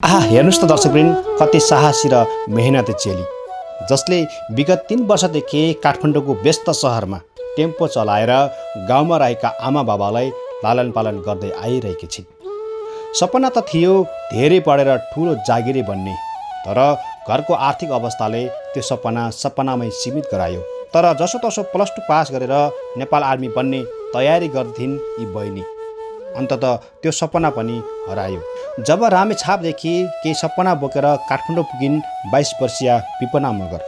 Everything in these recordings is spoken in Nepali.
हेर्नुस् त दर्शकवृन्द, कति साहसी र मेहनती चेली जसले विगत 3 वर्षदेखि काठमाडौँको व्यस्त सहरमा टेम्पो चलाएर गाउँमा रहेका आमा बाबालाई लालन पालन गर्दै आइरहेकी छिन्। सपना त थियो धेरै पढेर ठुलो जागिरी बन्ने, तर घरको आर्थिक अवस्थाले त्यो सपना सपनामै सीमित गरायो। तर जसोतसो +2 पास गरेर नेपाल आर्मी बन्ने तयारी गर्थिन् यी बहिनी। अन्ततः त्यो सपना पनि हरायो जब रामेछापदेखि केही सपना बोकेर काठमाडौँ पुगिन् 22 वर्षीय विपना मगर।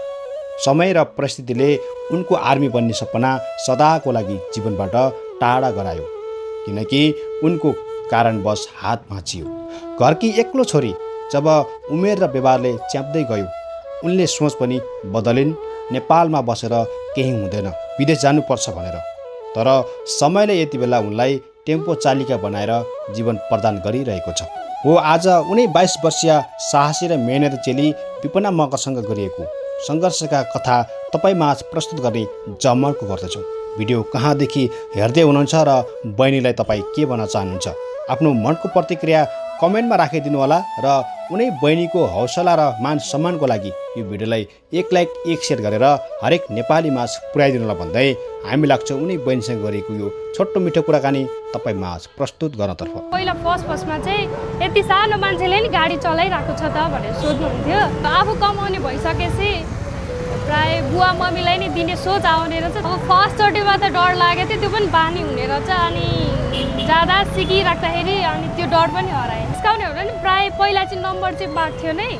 समय र परिस्थितिले उनको आर्मी बन्ने सपना सदाको लागि जीवनबाट टाढा गरायो, किनकि उनको कारणवश हात भाँचियो। घरकी एक्लो छोरी जब उमेर र व्यवहारले च्याप्दै गयो, उनले सोच पनि बदलिन्। नेपालमा बसेर केही हुँदैन, विदेश जानुपर्छ भनेर। तर समयले यति बेला उनलाई टेम्पो चालिका बनाएर जीवन प्रदान गरिरहेको छ। हो, आज उनी 22 वर्षीय साहसी र मेहनती चेली विपना मगरसँग गरिएको सङ्घर्षका कथा तपाईँमाझ प्रस्तुत गर्ने जमर्को गर्दछौँ। भिडियो कहाँदेखि हेर्दै हुनुहुन्छ र बहिनीलाई तपाईँ के भन्न चाहनुहुन्छ, आफ्नो मनको प्रतिक्रिया कमेन्टमा राखिदिनु होला। र उनी बहिनीको हौसला र मान सम्मानको लागि यो भिडियोलाई 1 लाइक 1 सेयर गरेर हरेक नेपाली माझ पुर्याइदिनु होला भन्दै हामी लाग्छ उनी बहिनीसँग गरेको यो छोटो मिठो कुराकानी तपाईँ माझ प्रस्तुत गर्नतर्फ। पहिला फर्स्टमा चाहिँ यति सानो मान्छेले नि गाडी चलाइरहेको छ त भनेर सोध्नुहुन्थ्यो। आफू कमाउने भइसकेपछि प्राय बुवा मम्मीलाई नि दिने सोच आउने रहेछ। अब फर्स्टचोटिमा त डर लागेको थियो, त्यो पनि बानी हुने रहेछ। अनि जाँदा सिकिराख्दाखेरि अनि त्यो डर पनि हरायो। सिकाउने हो भने प्राय पहिला चाहिँ नम्बर चाहिँ माग्थ्यो नै।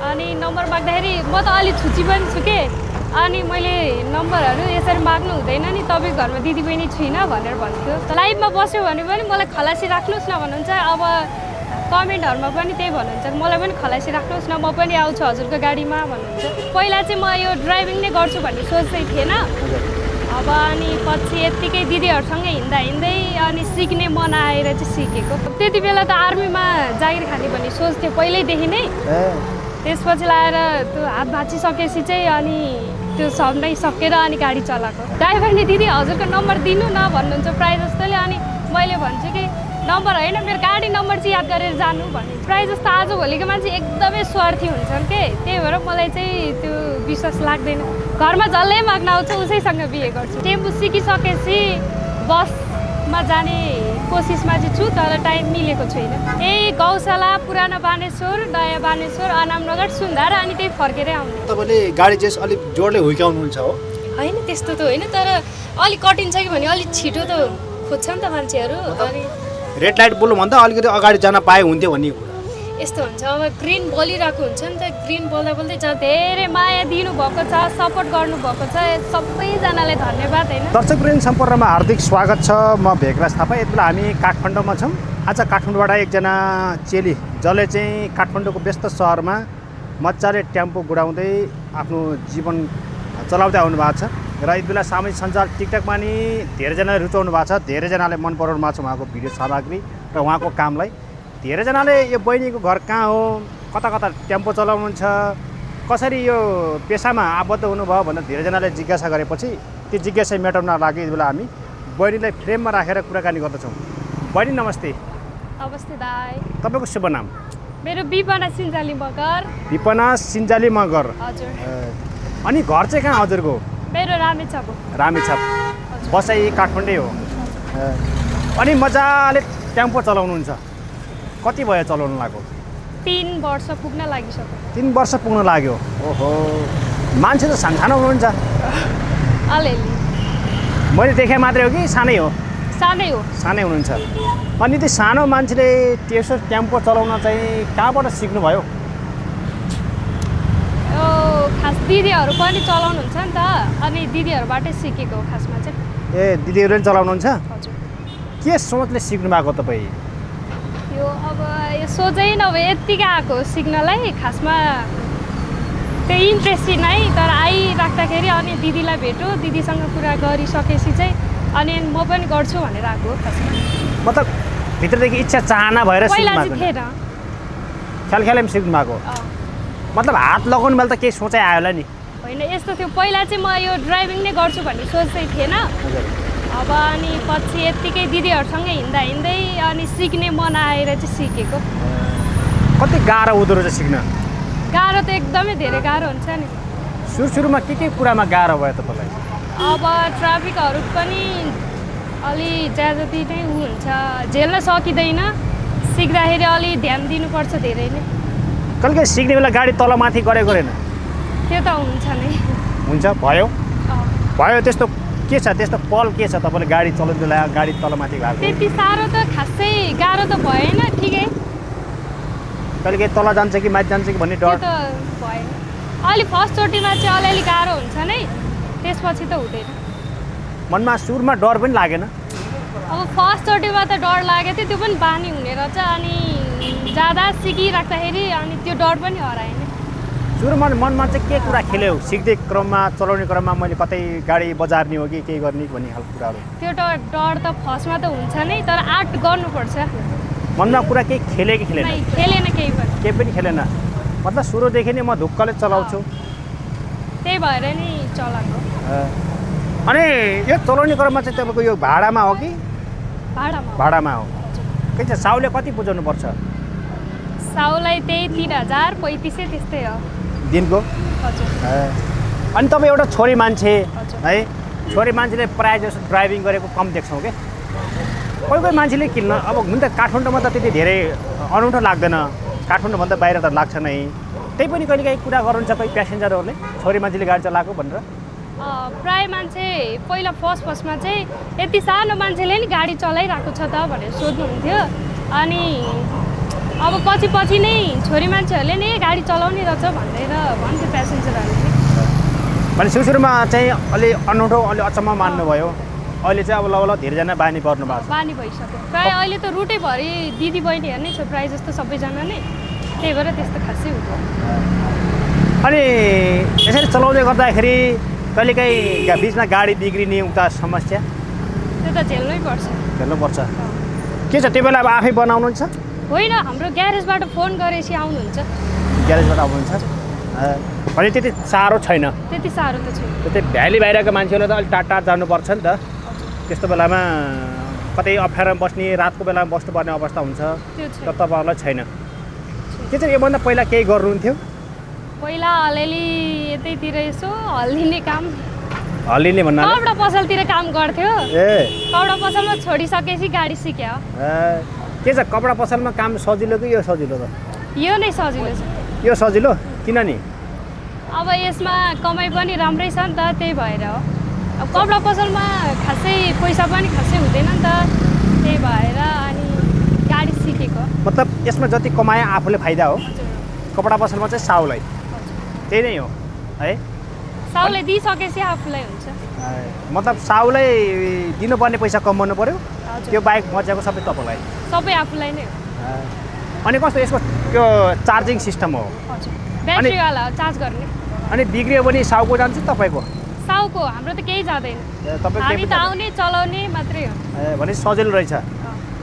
अनि नम्बर माग्दाखेरि म त अलि छुची पनि छु के, अनि मैले नम्बरहरू यसरी माग्नु हुँदैन नि, तपाईँ घरमा दिदीबहिनी छुइनँ भनेर भन्थ्यो। लाइभमा बस्यो भने पनि मलाई खलासी राख्नुहोस् न भन्नुहुन्छ। अब कमेन्टहरूमा पनि त्यही भन्नुहुन्छ, मलाई पनि खलासी राख्नुहोस् न, म पनि आउँछु हजुरको गाडीमा भन्नुहुन्छ। पहिला चाहिँ म यो ड्राइभिङ नै गर्छु भन्ने सोच्दै थिएन। अब अनि पछि यत्तिकै दिदीहरूसँगै हिँड्दा हिँड्दै अनि सिक्ने मन आएर चाहिँ सिकेको। त्यति बेला त आर्मीमा जागिर खाने भन्ने सोच थियो पहिल्यैदेखि नै। त्यसपछि लाएर त्यो हात भाँचिसकेपछि चाहिँ अनि त्यो सबै सकेर अनि गाडी चलाएको। ड्राइभरले दिदी हजुरको नम्बर दिनु न भन्नुहुन्छ प्रायः जस्तोले। अनि मैले भन्छु कि नम्बर होइन, मेरो गाडी नम्बर चाहिँ याद गरेर जानु भन्ने। प्रायः जस्तो आजभोलिको मान्छे एकदमै स्वार्थी हुन्छन् के, त्यही भएर मलाई चाहिँ त्यो विश्वास लाग्दैन। घरमा जसले माग्न आउँछ उसैसँग बिहे गर्छु। टेम्पो सिकिसकेपछि बसमा जाने कोसिसमा चाहिँ छु, तर टाइम मिलेको छैन। यही गौशाला, पुरानो बानेश्वर, नयाँ बानेश्वर, अनामनगर, सुन्धार अनि त्यही फर्केरै आउनु। तपाईँले गाडी चाहिँ अलिक जोडले हुर्काउनुहुन्छ हो? होइन त्यस्तो त होइन, तर अलिक कठिन छ कि भने अलिक छिटो त खोज्छ नि त मान्छेहरू। अनि रेड लाइट बोल्नुभन्दा अलिकति अगाडि जान पाए हुन्थ्यो भन्ने कुरा यस्तो हुन्छ। अब ग्रिन बोलिरहेको हुन्छ नि त, ग्रिन बोल्दा बोल्दै जहाँ धेरै माया दिनुभएको छ, सपोर्ट गर्नुभएको छ, सबैजनालाई धन्यवाद। होइन दर्शकवृन्द, सम्पूर्णमा हार्दिक स्वागत छ। म भेगराज थापा। यति बेला हामी काठमाडौँमा छौँ। आज काठमाडौँबाट एकजना चेली जसले चाहिँ काठमाडौँको व्यस्त सहरमा मजाले टेम्पो गुडाउँदै आफ्नो जीवन चलाउँदै आउनु भएको छ। र यति बेला सामाजिक सञ्जाल टिकटकमा नि धेरैजनाले रुचाउनु भएको छ, धेरैजनाले मन पराउनु भएको छ उहाँको भिडियो सामग्री र उहाँको कामलाई। धेरैजनाले यो बहिनीको घर कहाँ हो, कता कता टेम्पो चलाउनुहुन्छ, कसरी यो पेसामा आबद्ध हुनुभयो भनेर धेरैजनाले जिज्ञासा गरेपछि त्यो जिज्ञासा मेटाउन लागि यति बेला हामी बहिनीलाई फ्रेममा राखेर कुराकानी गर्दछौँ। बहिनी नमस्ते। नमस्ते दाइ। तपाईँको शुभ नाम? मेरो विपना सिन्जाली मगर। विपना सिन्जाली मगर, हजुर। अनि घर चाहिँ कहाँ हजुरको? मेरो रामेछाप हो। रामेछाप, बसाइ काठमाडौँ हो। अनि मजाले टेम्पो चलाउनुहुन्छ, कति भयो चलाउनु लाग्यो? 3 वर्ष पुग्न लागिसक्यो। 3 वर्ष पुग्न लाग्यो। ओहो, मान्छे त सानो हुनुहुन्छ। अलिअलि मैले देखेँ मात्रै हो कि सानै हो? सानै हो। सानै हुनुहुन्छ। अनि त्यो सानो मान्छेले त्यसो टेम्पो चलाउन चाहिँ कहाँबाट सिक्नुभयो? यो खास दिदीहरू पनि चलाउनुहुन्छ नि त, अनि दिदीहरूबाटै सिकेको हो खासमा चाहिँ। ए, दिदीहरूले पनि चलाउनुहुन्छ? हजुर। के सोचले सिक्नु भएको तपाईँ? यो अब यो सोचै नभए यत्तिकै आएको सिक्नलाई। खासमा त्यो इन्ट्रेस्ट नै, तर आइराख्दाखेरि अनि दिदीलाई भेट्यो, दिदीसँग कुरा गरिसकेपछि चाहिँ अनि म पनि गर्छु भनेर आएको हो खासमा। मतलब भित्रदेखि इच्छा चाहना भएर पहिला सिक्नु चाहिँ भएको? थिएन। ख्यालमै सिक्नु भएको? मतलब हात लगाउनु बेला त केही सोचाइ आयो होला नि? होइन यस्तो थियो, पहिला चाहिँ म यो ड्राइभिङ नै गर्छु भन्ने सोच्दै थिएन। अब अनि पछि यत्तिकै दिदीहरूसँगै हिँड्दा हिँड्दै अनि सिक्ने मन आएर चाहिँ सिकेको। कति गाह्रो हुँदो रहेछ सिक्न? गाह्रो त एकदमै धेरै गाह्रो हुन्छ नि। सुरुमा के कुरामा गाह्रो भयो तपाईँलाई? अब ट्राफिकहरू पनि अलि ज्यादाती नै हुन्छ, झेल्न सकिँदैन। सिक्दाखेरि अलि ध्यान दिनुपर्छ धेरै नै। कहिले सिक्ने बेला गाडी तलमाथि गरेन? त्यो त हुन्छ नै। हुन्छ, भयो त्यस्तो के छ, त्यस्तो पल के छ तपाईँले गाडी चलाउने बेला गाडी तलमाथि भएको? त्यति साह्रो त खासै गाह्रो त भएन, ठिकै। कहिले तल जान्छ कि माथि जान्छ कि भन्ने त्यो डर? त भएन। अलि फर्स्टचोटिमा चाहिँ अलिअलि गाह्रो हुन्छ नै, त्यसपछि त हुँदैन। मनमा सुरुमा डर पनि लागेन? अब फर्स्टचोटिमा त डर लागेको थियो, त्यो पनि बानी हुने रहेछ। अनि जाँदा सिकिराख्दाखेरि अनि त्यो डर पनि हराएन। सुरुमा मनमा चाहिँ के कुरा खेल्यो? सिक्दै क्रममा, चलाउने क्रममा मैले कतै गाडी बजार्ने हो कि केही गर्ने भन्ने खालको कुराहरू? त्यो डर त फर्स्टमा त हुन्छ नै, तर आर्ट गर्नुपर्छ। मनमा कुरा केही खेले कि खेलेन? खेलेन, केही पनि खेलेन। मतलब सुरुदेखि नै म ढुक्कले चलाउँछु, त्यही भएर नि चलाएको। अनि यो चलाउने क्रममा चाहिँ तपाईँको यो भाडामा हो कि? भाडामा हो। के छ साउले कति बुझाउनु पर्छ? साउलाई त्यही 3035 त्यस्तै हो दिनको। हजुर। अनि तपाईँ एउटा छोरी मान्छे हजुर। है, छोरी मान्छेले प्रायः जस्तो ड्राइभिङ गरेको कम देख्छौँ कि? कोही मान्छेले किन्न, अब हुन त काठमाडौँमा त त्यति धेरै अनौठो लाग्दैन, काठमाडौँभन्दा बाहिर त लाग्छ नै। त्यही पनि कहिलेकाहीँ कुरा गर्नुहुन्छ कोही प्यासेन्जरहरूले, छोरी मान्छेले गाडी चलाएको भनेर? प्राय मान्छे पहिला फर्स्टमा चाहिँ यति सानो मान्छेले नि गाडी चलाइरहेको छ त भनेर सोध्नुहुन्थ्यो। अनि अब पछि नै छोरी मान्छेहरूले नै गाडी चलाउने रहेछ भनेर भन्थ्यो प्यासेन्जरहरूले। भने सुरुमा चाहिँ अलि अनौठो, अलि अचम्म मान्नुभयो, अहिले चाहिँ अब ल धेरैजना बानी पर्नु भएको छ? बानी भइसक्यो प्राय। अहिले त रुटैभरि दिदी बहिनीहरू नै छ प्राय जस्तो, सबैजना नै, त्यही भएर त्यस्तो खासै हुँदैन। अनि यसरी चलाउँदै गर्दाखेरि कहिलेकाहीँ बिचमा गाडी बिग्रिने उता समस्या? त्यो त झेल्नुपर्छ। के छ त्यो बेला अब आफै बनाउनुहुन्छ? होइन, हाम्रो ग्यारेजबाट फोन गरेपछि आउनुहुन्छ। ग्यारेजबाट आउनुहुन्छ भने त्यति साह्रो छैन? त्यति साह्रो त छैन। त्यो भ्याली बाहिरको मान्छेहरूलाई त अलिक टाढा जानुपर्छ नि त। त्यस्तो बेलामा कतै अप्ठ्यारोमा बस्ने, रातको बेलामा बस्नुपर्ने अवस्था हुन्छ, तर तपाईँहरूलाई छैन। के चाहिँ योभन्दा पहिला केही गर्नुहुन्थ्यो? पहिला अलिअलि यतैतिर यसो हल्लिने काम, हल्लिने भन्नाले कपडा पसलतिर काम गर्थ्यो। कपडा पसलमा छोडिसकेपछि गाडी सिक्यो। के छ कपडा पसलमा काम सजिलो कि यो सजिलो त? यो नै सजिलो छ। यो सजिलो किन नि? अब यसमा कमाइ पनि राम्रै छ नि त, त्यही भएर हो। अब कपडा पसलमा खासै पैसा पनि खासै हुँदैन नि त, त्यही भएर अनि गाडी सिकेको। मतलब यसमा जति कमाए आफूले फाइदा हो, कपडा पसलमा चाहिँ साउलाई त्यही नै हो है? साउले दिइसकेपछि आफूलाई हुन्छ। मतलब साउलाई दिनुपर्ने पैसा कमाउनु पर्यो, त्यो बाइक बचाएको सबै तपाईँलाई? सबै आफूलाई नै हो। अनि कस्तो यसको त्यो चार्जिङ सिस्टम हो? हजुर, ब्याट्रीवाला चार्ज गर्ने। अनि बिग्रियो भने साउको जान्छ तपाईँको? साउको हाम्रो त केही जाँदैन, हामी त आउने चलाउने मात्रै हो। भने सजिलो रहेछ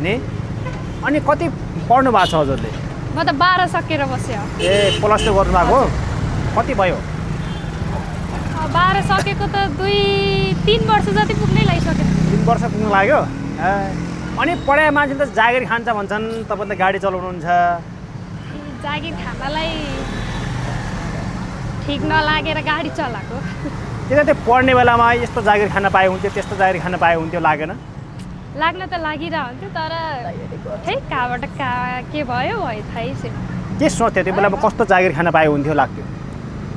नि। अनि कति पढ्नु भएको छ हजुरले? म त 12 सकेर बस्यो। प्लस 2 गर्नुभएको? कति भयो? 12 सकेको त 2-3 वर्ष जति पुग्नै लागिसक्यो। 3 वर्ष पुग्नु लाग्यो? अनि पढाए मान्छे त जागिर खान्छ भन्छन्, तपाईँ त गाडी चलाउनुहुन्छ। जागिर खानालाई ठिक नलागेर गाडी चलाएको। किन त्यो पढ्ने बेलामा यस्तो जागिर खान पाए हुन्थ्यो, त्यस्तो जागिर खान पाए हुन्थ्यो, लागेन? लाग्न त लागिरहन्थ्यो, तर ठै कहाँबाट के भयो थाहै छैन। के सोच्थ्यो त्यो बेलामा, कस्तो जागिर खान पाए हुन्थ्यो लाग्थ्यो?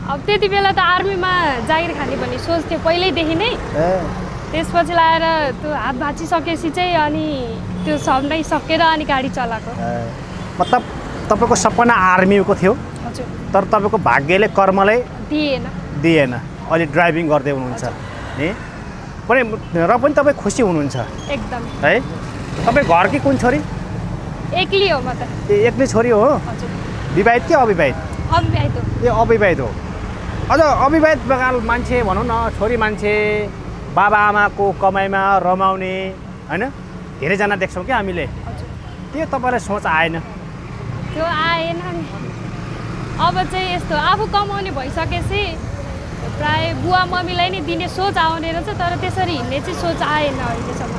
अब त्यति बेला त आर्मीमा जागिर खाने भन्ने सोच्थ्यो पहिल्यैदेखि नै। त्यसपछि लाएर त्यो हात भाँचिसकेपछि चाहिँ अनि त्यो सब नै सकेर अनि गाडी चलाएको। मतलब तपाईँको सपना आर्मीको थियो? हजुर। तर तपाईँको भाग्यले, कर्मले दिएन। अहिले ड्राइभिङ गर्दै हुनुहुन्छ नि, र पनि तपाईँ खुसी हुनुहुन्छ एकदम है? तपाईँ घरकी कुन छोरी? एक्लै हो म त। एक्लै छोरी हो? हजुर। विवाहित कि अविवाहित? अविवाहित हो। अविवाहित हो। अझ अविवाहित बगाल मान्छे भनौँ न, छोरी मान्छे बाबा आमाको कमाइमा रमाउने होइन, धेरैजना देख्छौँ कि हामीले। त्यो तपाईँलाई सोच आएन? त्यो आएन नि। अब चाहिँ यस्तो आफू कमाउने भइसकेपछि प्राय बुवा मम्मीलाई नै दिने सोच आउने रहेछ, तर त्यसरी हिँड्ने चाहिँ सोच आएन अहिलेसम्म।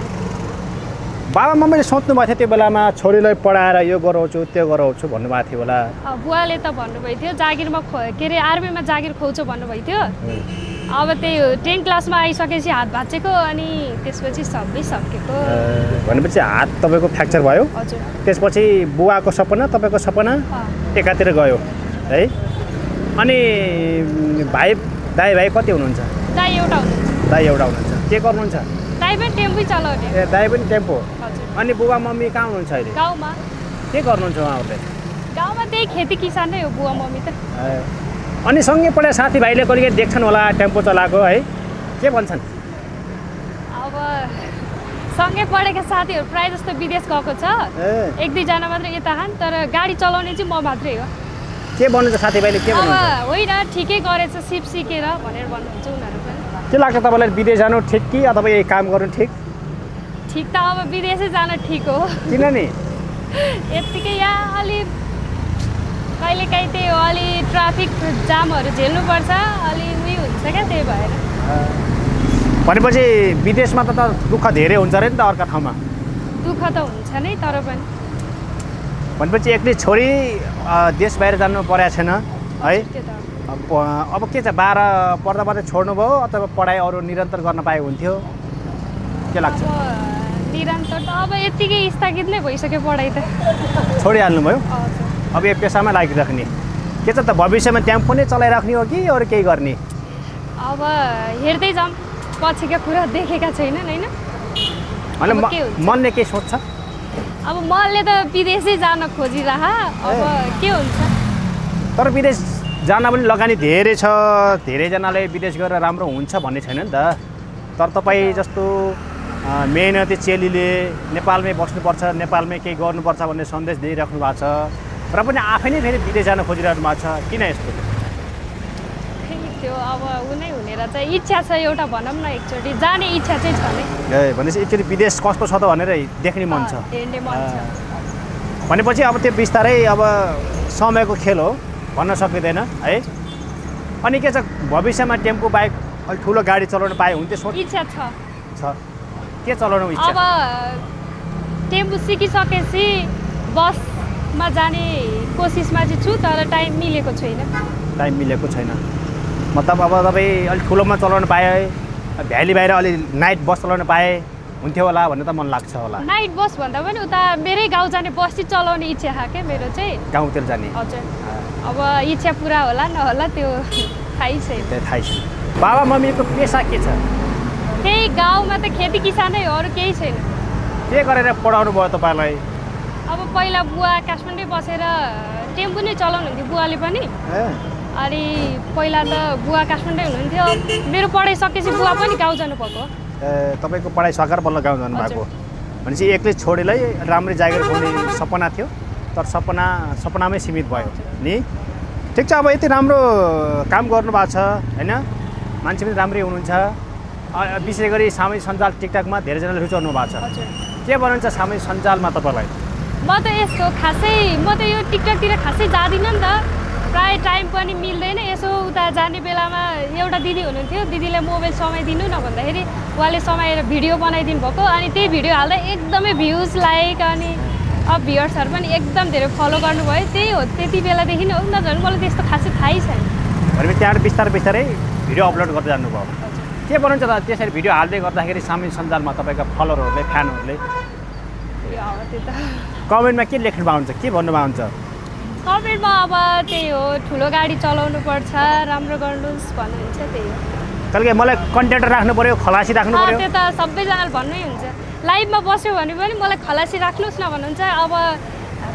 बाबा मम्मीले सोच्नु भएको थियो त्यो बेलामा छोरीलाई पढाएर यो गराउँछु त्यो गराउँछु भन्नुभएको थियो होला। बुवाले त भन्नुभएको थियो जागिरमा के अरे आर्मीमा जागिर खुवाउँछु भन्नुभएको थियो। अब त्यही 10 क्लासमा आइसकेपछि हात भाँचेको अनि त्यसपछि सबै सकेको। भनेपछि हात तपाईँको फ्र्याक्चर भयो। हजुर। त्यसपछि बुवाको सपना तपाईँको सपना एकातिर गयो है। अनि दाइ भाइ कति हुनुहुन्छ? दाइ एउटा हुनुहुन्छ। दाइ एउटा हुनुहुन्छ। के गर्नुहुन्छ? दाइ पनि टेम्पो चलाउने। ए दाइ पनि टेम्पो। हजुर। अनि बुबा मम्मी कहाँ हुनुहुन्छ अहिले? गाउँमा। के गर्नुहुन्छ उहाँहरूले? गाउँमा त्यही खेती किसान नै हो बुवा मम्मी त। अनि सँगै पढे साथीभाइले कहिले देख्छन् होला टेम्पो चलाएको है, के भन्छन्? अब सँगै पढेका साथीहरू प्रायः जस्तो विदेश गएको छ। 1-2 जना मात्र यता खान्, तर गाडी चलाउने चाहिँ म मात्रै हो। के भन्नुहुन्छ साथीभाइले? के भन्नुहुन्छ? अब होइन ठिकै गरेछ सिप सिकेर भनेर भन्नुहुन्छ उनीहरू पनि। के लाग्छ तपाईँलाई विदेश जानु ठिक कि अथवा यही काम गर्नु ठिक? ठिक त अब विदेशै जान ठिक हो। किन नि? यत्तिकै यहाँ अलि कहिलेकाहीँ त्यही हो, अलि ट्राफिक जामहरू झेल्नुपर्छ, अलि उयो हुन्छ क्या, त्यही भएर। भनेपछि विदेशमा त दुःख धेरै हुन्छ अरे नि त अर्का ठाउँमा? दुःख त हुन्छ नै, तर पनि भनेपछि एक्लै छोरी देश बाहिर जानु परेको छैन है? त्यो त अब के छ 12 पढ्दा मात्रै छोड्नुभयो अथवा पढाइ अरू निरन्तर गर्न पाए हुन्थ्यो? के लाग्छ? अब निरन्तर त अब यत्तिकै स्थगित नै भइसक्यो पढाइ त। छोडिहाल्नुभयो? हजुर। अब यो पेसामा लागिराख्ने के छ त भविष्यमा टेम्पो नै चलाइराख्ने हो कि अरू केही गर्ने? अब हेर्दै जाऊँ, पछिका कुरा देखेका छैनन् होइन। होइन मनले के सोच्छ? अब मनले त विदेशै जान खोजिरह, अब के हुन्छ। तर विदेश जान पनि लगानी धेरै छ, धेरैजनाले विदेश गएर राम्रो हुन्छ भन्ने छैन नि त। तर तपाईँ जस्तो मेहनती चेलीले नेपालमै बस्नुपर्छ, नेपालमै केही गर्नुपर्छ भन्ने सन्देश दिइराख्नु भएको छ, र पनि आफै नै फेरि विदेश जान खोजिरहनु भएको छ, किन यस्तो? त्यो अब उनै हुने रहेछ, इच्छा छ एउटा भनौँ न, एकचोटि जाने इच्छा चाहिँ छ नै। भनेपछि एकचोटि विदेश कस्तो छ त भनेर देख्ने मन छ। हेर्ने मन छ। भनेपछि अब त्यो बिस्तारै अब समयको खेल हो, भन्न सकिँदैन है। अनि के छ भविष्यमा टेम्पो बाइक अलिक ठुलो गाडी चलाउन पाए हुन्थ्यो सोच? इच्छा छ। के चलाउनु इच्छा? अब टेम्पो सिकिसकेपछि बसमा जाने कोसिसमा चाहिँ छु, तर टाइम मिलेको छैन। टाइम मिलेको छैन मतलब अब तपाईँ अलिक ठुलोमा चलाउन पाए, भ्याली बाहिर अलि नाइट बस चलाउन पाए हुन्थ्यो होला भन्ने त मन लाग्छ होला। नाइट बस भन्दा पनि उता मेरै गाउँ जाने बस चाहिँ चलाउने इच्छा छ क्या मेरो चाहिँ, गाउँतिर जाने। हजुर। अब इच्छा पुरा होला नहोला त्यो थाहै छैन। थाहै छैन। बाबा मम्मीको पेसा के छ? त्यही गाउँमा त खेती किसानै हो, अरू केही छैन। के गरेर पढाउनु भयो तपाईँलाई? अब पहिला बुवा काठमाडौँ बसेर टेम्पो नै चलाउनुहुन्थ्यो बुवाले पनि। अनि पहिला त बुवा काठमाडौँ हुनुहुन्थ्यो, मेरो पढाइ सकेपछि बुवा पनि गाउँ जानुभएको। तपाईँको पढाइ सकेर बल्ल गाउँ जानुभएको भनेपछि एक्लै छोरीलाई राम्रै जागिर खोल्ने सपना थियो, तर सपनामै सीमित भयो नि। ठिक छ, अब यति राम्रो काम गर्नुभएको छ होइन, मान्छे पनि राम्रै हुनुहुन्छ। विशेष गरी सामाजिक सञ्जाल टिकटकमा धेरैजनाले रुचाउनु भएको छ। के भन्नुहुन्छ सामाजिक सञ्जालमा तपाईँलाई? म त यस्तो खासै म त यो टिकटकतिर खासै जाँदिनँ नि त, प्राय टाइम पनि मिल्दैन। यसो उता जाने बेलामा एउटा दिदी हुनुहुन्थ्यो, दिदीलाई मोबाइल समाइदिनु न भन्दाखेरि उहाँले समाएर भिडियो बनाइदिनु भएको, अनि त्यही भिडियो हाल्दा एकदमै भ्युज लाइक अनि अब भ्युअर्सहरू पनि एकदम धेरै फलो गर्नुभयो। त्यही हो, त्यति बेलादेखि नै हो नि त, झन् मलाई त्यस्तो खासै थाहै छैन। भनेपछि त्यहाँबाट बिस्तारै भिडियो अपलोड गर्दै जानुभयो। के भन्नुहुन्छ त त्यसरी भिडियो हाल्दै गर्दाखेरि सामाजिक सञ्जालमा तपाईँको फलोअरहरूले फ्यानहरूले त्यो त कमेन्टमा के लेख्नु पाउँछ, के भन्नुभएको हुन्छ? कमेन्टमा अब त्यही हो, ठुलो गाडी चलाउनु पर्छ, राम्रो गर्नुहोस् भन्नुहुन्छ, त्यही हो। कहिले मलाई कन्टेन्ट राख्नु पऱ्यो, खलासी राख्नु पऱ्यो? त्यो त सबैजनाले भन्नै हुन्छ। लाइभमा बस्यो भने पनि मलाई खलासी राख्नुहोस् न भन्नुहुन्छ, अब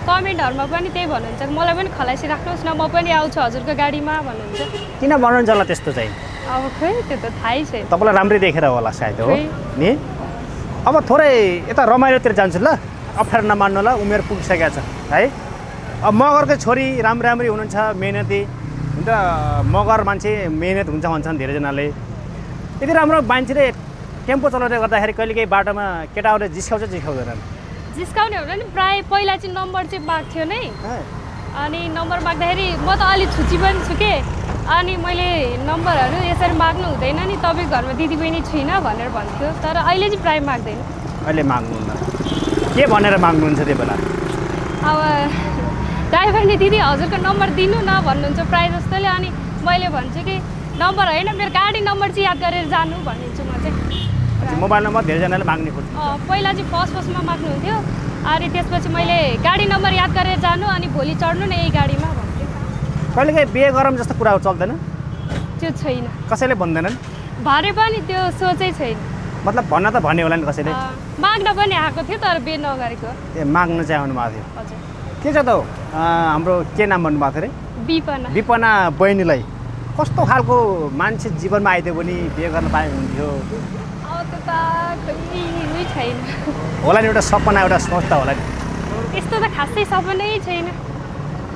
कमेन्टहरूमा पनि त्यही भन्नुहुन्छ, मलाई पनि खलासी राख्नुहोस् न, म पनि आउँछु हजुरको गाडीमा भन्नुहुन्छ। किन भन्नुहुन्छ होला त्यस्तो चाहिँ? अब खोइ त्यो त थाहै छैन। तपाईँलाई राम्रै देखेर होला सायद हो नि। अब थोरै यता रमाइलोतिर जान्छु ल, अप्ठ्यारो नमान्नु ल, उमेर पुगिसकेको छ है। अब मगरकै छोरी राम्रै हुनुहुन्छ, मेहनती हुन्छ। मगर मान्छे मेहनत हुन्छ भन्छन् धेरैजनाले। यति राम्रो मान्छेले टेम्पो चलाउँदै गर्दाखेरि कहिलेकाहीँ बाटोमा केटाहरूले जिस्काउँदैनन्? जिस्काउने हो भने प्रायः पहिला चाहिँ नम्बर चाहिँ माग्थ्यो नै, अनि नम्बर माग्दाखेरि म त अलि छुची पनि छु के, अनि मैले नम्बरहरू यसरी माग्नु हुँदैन नि, तपाईँ घरमा दिदीबहिनी छुइनँ भनेर भन्थ्यो, तर अहिले चाहिँ प्रायः माग्दैन। अहिले माग्नुहुन्न? के भनेर माग्नुहुन्छ त्यो बेला? अब ड्राइभरले दिदी हजुरको नम्बर दिनु न भन्नुहुन्छ प्रायः जस्तोले। अनि मैले भन्छु कि नम्बर होइन, मेरो गाडी नम्बर चाहिँ याद गरेर जानु भनिदिन्छु म चाहिँ। मोबाइल नम्बर धेरैजनाले माग्ने खोज्छ। पहिला चाहिँ फर्स्टमा माग्नुहुन्थ्यो, अनि त्यसपछि मैले गाडी नम्बर याद गरेर जानु अनि भोलि चढ्नु न यही गाडीमा भन्थ्यो। कहिलेकाहीँ बिहे गरौँ जस्तो कुराहरू चल्दैन? त्यो छैन, कसैले भन्दैनन्? भरे पनि त्यो सोचै छैन। मतलब भन्न त भन्यो होला नि कसैले? माग्न पनि आएको थियो तर बिहे नगरेको। ए माग्न चाहिँ आउनुभएको थियो? हजुर। के छ त हाम्रो के नाम भन्नुभएको थियो अरे? विपना। विपना बहिनीलाई कस्तो खालको मान्छे जीवनमा आइदियो भने बिहे गर्न पाए हुन्थ्यो? अब त्यो त कहिल्यै छैन। होला नि एउटा सपना, एउटा सोच त होला नि। यस्तो त खासै सपनै छैन।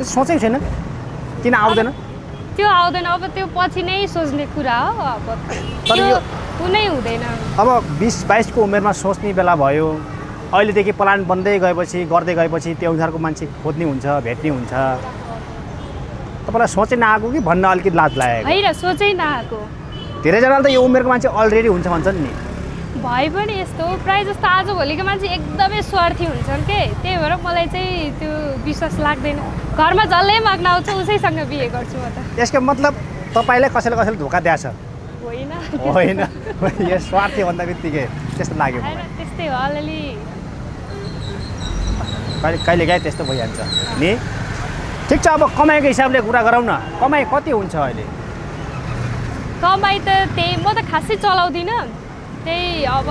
सोचै छैन? किन आउँदैन? त्यो आउँदैन, अब त्यो पछि नै सोच्ने कुरा हो। अब तर त्यो यो कुनै हुँदैन। अब 20-22 को उमेरमा सोच्ने बेला भयो, अहिलेदेखि प्लान बन्दै गएपछि गर्दै गएपछि त्यो अनुसारको मान्छे खोज्ने हुन्छ, भेट्ने हुन्छ। तपाईँलाई सोचै नआएको कि भन्न अलिकति लाज लागेको? होइन, सोचै नआएको। धेरैजनाले त यो उमेरको मान्छे अलरेडी हुन्छ भन्छन् नि। भए पनि यस्तो प्रायः जस्तो आजभोलिको मान्छे एकदमै स्वार्थी हुन्छन् के, त्यही भएर मलाई चाहिँ त्यो विश्वास लाग्दैन। घरमा जसले माग्न आउँछ उसैसँग बिहे गर्छु म त। यसको मतलब तपाईँले कसैले धोका दिएछ? होइन होइन, यो स्वार्थी भन्दा बित्तिकै त्यस्तो लाग्यो। होइन, त्यस्तै हो अलिअलि। कहिलेकाहीँ त्यस्तो भइहाल्छ नि। ठिक छ, अब कमाइको हिसाबले कुरा गरौँ न। कमाइ कति हुन्छ अहिले? कमाइ त त्यही, म त खासै चलाउँदिनँ। त्यही अब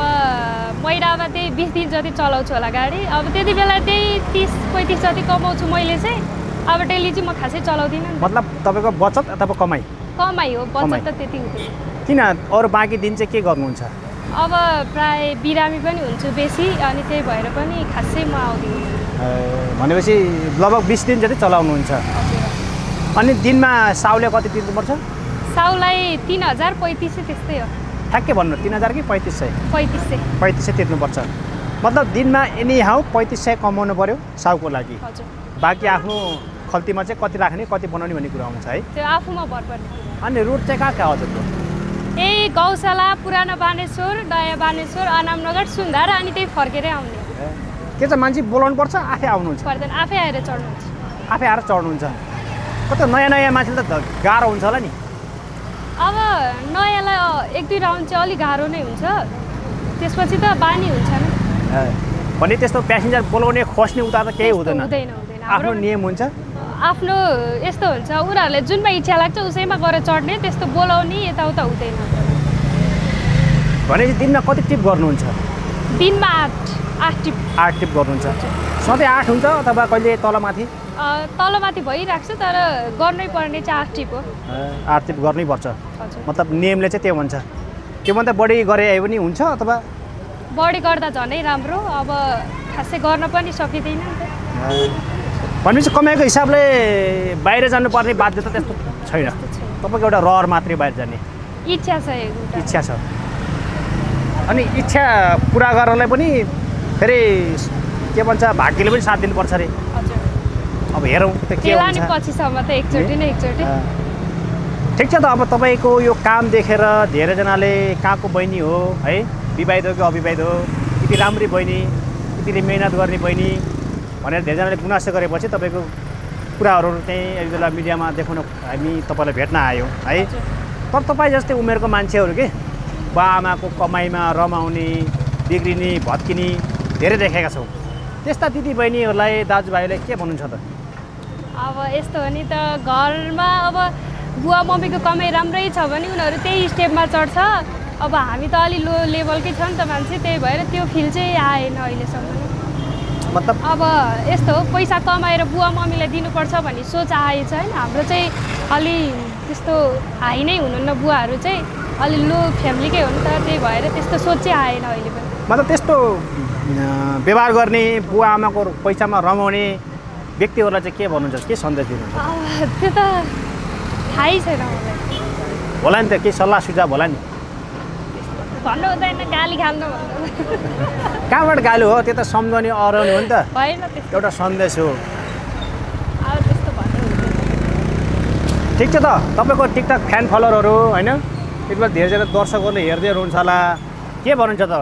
महिनामा त्यही 20 दिन जति चलाउँछु होला गाडी। अब त्यति बेला त्यही 30-35 जति कमाउँछु मैले चाहिँ। अब डेली चाहिँ म खासै चलाउँदिनँ। मतलब तपाईँको बचत अथवा कमाइ? कमाइ हो, बचत त त्यति हुँदैन। किन अरू बाँकी दिन चाहिँ के गर्नुहुन्छ? अब प्राय बिरामी पनि हुन्छु बेसी, अनि त्यही भएर पनि खासै म आउँदिनँ। भनेपछि लगभग 20 दिन जति चलाउनुहुन्छ। अनि दिनमा साउले कति तिर्नुपर्छ? साउलाई 3035 त्यस्तै हो। ठ्याक्कै भन्नु, 3000 कि 3500? 3500 तिर्नुपर्छ। मतलब दिनमा एनी हाउ 3500 कमाउनु पऱ्यो साउको लागि। हजुर। बाँकी आफ्नो खल्तीमा चाहिँ कति राख्ने, कति बनाउने भन्ने कुरा हुन्छ है? त्यो आफूमा भर पर्ने। अनि रुट चाहिँ कहाँ हजुरको? यही गौशाला, पुरानो बानेश्वर, नयाँ बानेश्वर, अनामनगर, सुन्धार, अनि त्यही फर्केरै आउने। के चाहिँ मान्छे बोलाउनु पर्छ, आफै आउनुहुन्छ? पर्दैन, आफै आएर चढ्नुहुन्छ। आफै आएर चढ्नुहुन्छ? कता नयाँ मान्छेले त गाह्रो हुन्छ होला नि? अब नयाँलाई 1-2 राउन्ड चाहिँ अलिक गाह्रो नै हुन्छ, त्यसपछि त बानी हुन्छ नि। भने त्यस्तो प्यासेन्जर बोलाउने खोज्ने उता त केही हुँदैन? हुँदैन। आफ्नो नियम हुन्छ? आफ्नो यस्तो हुन्छ, उनीहरूले जुनमा इच्छा लाग्छ उसैमा गएर चढ्ने, त्यस्तो बोलाउने यताउता हुँदैन। भनेपछि दिनमा कति टिप गर्नुहुन्छ? दिनमा 8 टिप। 8 टिप गर्नुहुन्छ? सधैँ 8 हुन्छ अथवा कहिले तलमाथि? तलमाथि भइरहेको छ, तर गर्नै पर्ने चाहिँ 8 टिप हो। 8 टिप गर्नैपर्छ? हजुर। मतलब नियमले चाहिँ त्यो भन्छ? त्योभन्दा बढी गरे पनि हुन्छ अथवा? बढी गर्दा झनै राम्रो, अब खासै गर्न पनि सकिँदैन नि त। भनेपछि कमाइको हिसाबले बाहिर जानुपर्ने बाध्यता त्यस्तो छैन? तपाईँको एउटा रहर मात्रै बाहिर जाने इच्छा छ, एउटा इच्छा छ। अनि इच्छा पुरा गर्नलाई पनि फेरि के भन्छ, भाग्यले पनि साथ दिनुपर्छ अरे? हजुर। अब हेरौँ त के हुन्छ। पछिसम्म त एकचोटि न एकचोटि। ठिक छ त, अब तपाईँको यो काम देखेर धेरैजनाले कहाँको बहिनी हो है, विवाहित हो कि अविवाहित हो, यति राम्री बहिनी, यति मेहनत गर्ने बहिनी भनेर धेरैजनाले गुनासो गरेपछि तपाईँको कुराहरू चाहिँ एक बेला मिडियामा देखाउन हामी तपाईँलाई भेट्न आयौँ है। तर तपाईँ जस्तै उमेरको मान्छेहरू के बा आमाको कमाइमा रमाउने, बिग्रिने, भत्किने धेरै देखेका छौँ। त्यस्ता दिदीबहिनीहरूलाई, दाजुभाइलाई के भन्नुहुन्छ त? अब यस्तो हो नि त, घरमा अब बुवा मम्मीको कमाइ राम्रै छ भने उनीहरू त्यही स्टेपमा चढ्छ। अब हामी त अलि लो लेभलकै छ नि त मान्छे, त्यही भएर त्यो फिल चाहिँ आएन अहिलेसम्म। मतलब अब यस्तो हो, पैसा कमाएर बुवा मम्मीलाई दिनुपर्छ भन्ने सोच आएछ होइन। हाम्रो चाहिँ अलि त्यस्तो हाई नै हुनुहुन्न, बुवाहरू चाहिँ अलि लो फ्यामिलीकै हो नि त, त्यही भएर त्यस्तो सोच चाहिँ आएन अहिले पनि। मतलब त्यस्तो व्यवहार गर्ने, बुवा आमाको पैसामा रमाउने व्यक्तिहरूलाई चाहिँ के भन्नुहुन्छ, के सन्देश दिनुहुन्छ? त्यो त थाहै छैन मलाई। होला नि त, केही सल्लाह सुझाव होला नि? भन्नु हुँदैन, गाली खानु भन्नु। कहाँबाट गाली हो, त्यो त सम्झाउने अराउने हो नि त, होइन त्यस्तो। एउटा सन्देश हो। अब त्यस्तो भन्नु हुँदैन। ठिक छ त, तपाईँको टिकटक फ्यान फलोअरहरू होइन, यति बेला धेरैजना दर्शकहरूले हेर्दै हुनुहुन्छ होला, के भन्नुहुन्छ त?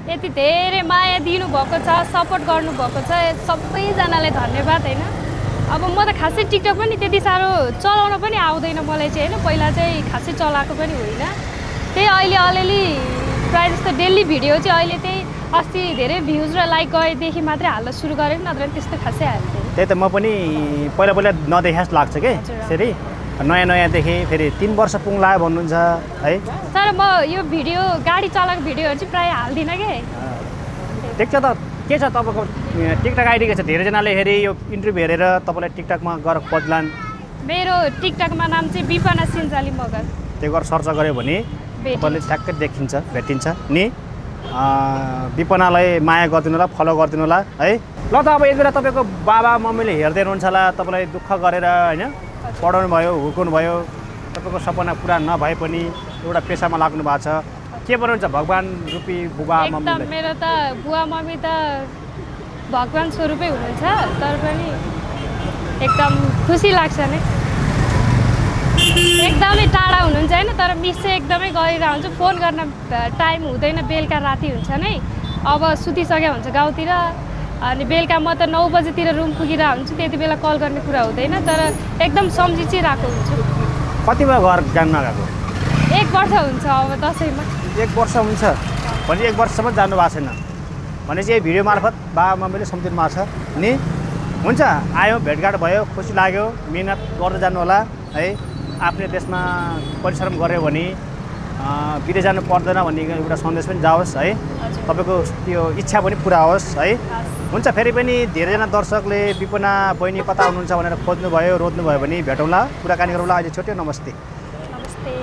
यति धेरै माया दिनुभएको छ, सपोर्ट गर्नुभएको छ, सबैजनालाई धन्यवाद होइन। अब म त खासै टिकटक पनि त्यति साह्रो चलाउन पनि आउँदैन मलाई चाहिँ होइन, पहिला चाहिँ खासै चलाएको पनि होइन। त्यही अहिले अलिअलि प्रायः जस्तो डेली भिडियो चाहिँ अहिले त्यही अस्ति धेरै भ्युज र लाइक गएदेखि मात्रै हाल्न सुरु गरेँ, नत्र त्यस्तो खासै हाल्थेँ। त्यही त म पनि पहिला नदेखा जस्तो लाग्छ कि यसरी नयाँ देखेँ, फेरि 3 वर्ष पुग्ला भन्नुहुन्छ है। तर म यो भिडियो गाडी चलाएको भिडियोहरू चाहिँ प्रायः हाल्दिनँ कि। ठिक छ त, के छ तपाईँको टिकटक आइडी के छ? धेरैजनाले हेरी यो इन्टरभ्यू हेरेर तपाईँलाई टिकटकमा गएर खोज्लान्। मेरो टिकटकमा नाम चाहिँ विपना सिन्जाली मगर। त्यो गरेर सर्च गऱ्यो भने तपाईँले ठ्याक्कै भेटिन्छ नि। विपनालाई माया गरिदिनु होला, फलो गरिदिनु होला है। ल त अब यति बेला तपाईँको बाबा मम्मीले हेर्दै हुनुहुन्छ होला, तपाईँलाई दुःख गरेर होइन पढाउनु भयो, हुर्काउनु भयो, तपाईँको सपना पुरा नभए पनि एउटा पेसामा लाग्नु भएको छ। के भन्नुहुन्छ भगवान् रूपी बुबा मम्मी? एकदम मेरो त बुवा मम्मी त भगवान् स्वरूपै हुनुहुन्छ, तर पनि एकदम खुसी लाग्छ नै। एकदमै टाढा हुनुहुन्छ होइन, तर मिस चाहिँ एकदमै गरिरहेको हुन्छ। फोन गर्न टाइम हुँदैन, बेलुका राति हुन्छ नै। अब सुतिसकेको हुन्छ गाउँतिर, अनि बेलुका म त 9 बजीतिर रुम पुगिरहेको हुन्छु, त्यति बेला कल गर्ने कुरा हुँदैन, तर एकदम सम्झी चाहिँ रहेको हुन्छु। कति भयो घर जानु नगएको? 1 वर्ष हुन्छ अब दसैँमा। 1 वर्ष हुन्छ भने 1 वर्षसम्म जानु भएको छैन भनेपछि यही भिडियो मार्फत बाबा मम्मीले सम्झिनु भएको छ नि। हुन्छ, आयो, भेटघाट भयो, खुसी लाग्यो। मिहिनेत गर्दै जानु होला है। आफ्नै देशमा परिश्रम गऱ्यो भने विदेश जानु पर्दैन भन्ने एउटा सन्देश पनि जाओस् है। तपाईँको त्यो इच्छा पनि पुरा होस् है। हुन्छ, फेरि पनि धेरैजना दर्शकले विपना बहिनी कता हुनुहुन्छ भनेर खोज्नुभयो, रोज्नुभयो भने भेटौँला, कुराकानी गरौँला। अहिले छुट्यो, नमस्ते।